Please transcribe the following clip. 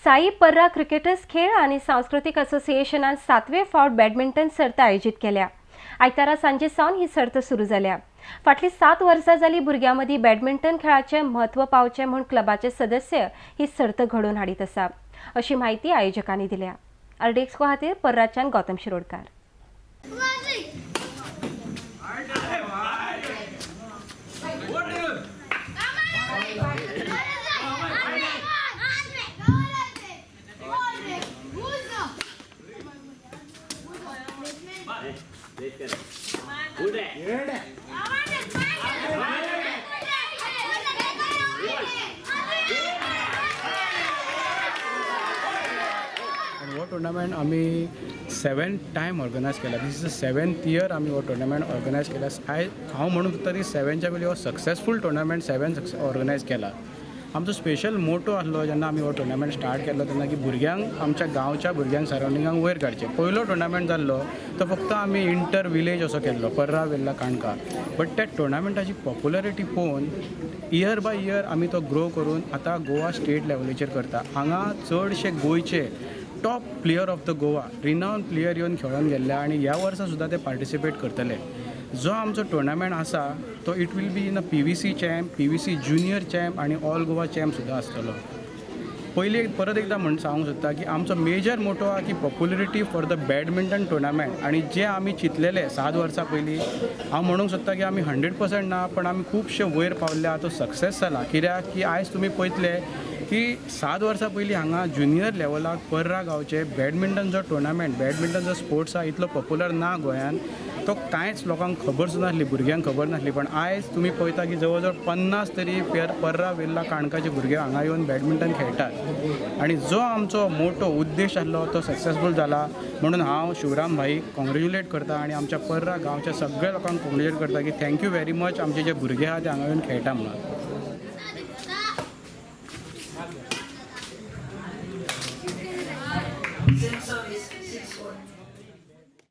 साई पर्रा cricketers खेळ आनी सांस्कृतीक असोसिएशनान 7वे फावट बॅडमिंटन सर्त आयोजीत केल्या. आयतारा सांजे सावन ही सर्त सुरू जाल्या. फाटली 7 वर्सां जाली भुरग्यां मदीं बॅडमिंटन खेळाचें म्हत्व पावचें म्हूण क्लबाचे सदस्य ही सर्त घडोवन हाडीत आसा, अशी म्हायती आयोजकांनी दिल्या. आरडीएक्सको खातीर पर्राच्यान गौतम शिरोडकार. हो टुर्नामेंट आमी 7th time organise केला. This is the 7th year आमी हो टुर्नामेंट ऑर्गनायज केला. हांव म्हणूंक सोदता की 7च्या पयलीं हो सक्सेसफूल टुर्नामेंट 7 ऑर्गनायज केला. आमचो स्पेशल मोटो आसलो जेन्ना आमी हो टुर्नामेंट स्टार्ट केल्लो तेन्ना की भुरग्यांक, आमच्या गांवच्या भुरग्यांक, सरावंडिंगांक वयर काडचें. पयलो टुर्नामेंट जाल्लो तो फक्त आमी इंटर विलेज असो केल्लो, पर्रा वेल्ला काणका. बट त्या टुर्नामेंटाची पॉप्युलरिटी पळोवन इयर बाय इयर आमी तो ग्रो करून आतां गोवा स्टेट लेवलीचेर करता. हांगा चडशे गोंयचे top player of the Goa, renowned player येवन खेळोन गेल्ले आनी ह्या वर्सा सुद्दां ते पार्टिसिपेट करतले. जो आमचो टुर्नामेंट आसा तो it will be in a PVC champ, PVC junior champ आनी ऑल गोवा चॅम्प सुद्दां आसतलो. पयलीं परत एकदां म्हण सांगूंक सोदता की आमचो मेजर मोटो आहा की popularity for the badminton tournament. आनी जे आमी चिंतलेले 7 वर्सां पयलीं, हांव म्हणूंक सोदता की आमी 100% ना, पण आमी खुबशे वयर पावल्ले आहा. तो सक्सेस जाला. कित्याक की आयज तुमी पळयतले की 7 वर्सां पयलीं हांगा ज्युनियर लेवलाक पर्रा गांवचे बॅडमिंटनचो टुर्नामेंट, बॅडमिंटनचो स्पोर्ट्स आहा इतलो पॉप्युलर ना गोंयान, तो कांयच लोकांक खबर सुद्दां नासली, भुरग्यांक खबर नासली. पण आयज तुमी पळयता की जवळ जवळ 50 तरी पर्रा वेल्ला काणकाचे भुरगे हांगा येवन बॅडमिंटन खेळटात. आनी जो आमचो मोटो उद्देश आसलो तो सक्सेसफूल जाला. म्हणून हांव शिवराम भाई कॉंग्रेच्युलेट करता आनी आमच्या पर्रा गांवच्या सगळ्या लोकांक कॉंग्रेच्युलेट करता की thank you very much, आमचे जे भुरगे आहा ते हांगा येवन खेळटा म्हणून.